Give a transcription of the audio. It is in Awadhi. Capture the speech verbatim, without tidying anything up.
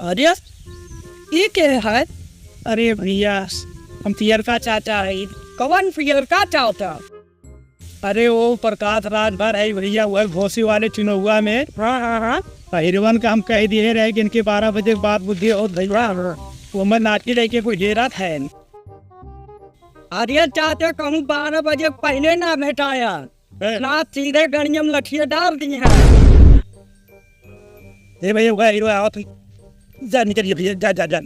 अरे, ई के है? अरे भइया, हम पियरका चाचा हई। कवन पियरका चाचा? अरे, वो प्रकाश राज भर है भइया, वही घोसी वाले चुनौआ में। हाँ, हाँ, हाँ। पहिरवन का हम कह दिए रहे कि इनके बारह बजे के बाद बुद्धि होत भइया। हाँ, हाँ। वो मैं नाटी लेके कोई हेरत है। अरे चाचा, कहूँ बारह बजे पहले ना भेटाया। ए। ना सीधे गड़िया में लठिया डाल दी है। ए भइया, वो हीरो आवत है। जा निकल भइया, जा, जा, जा।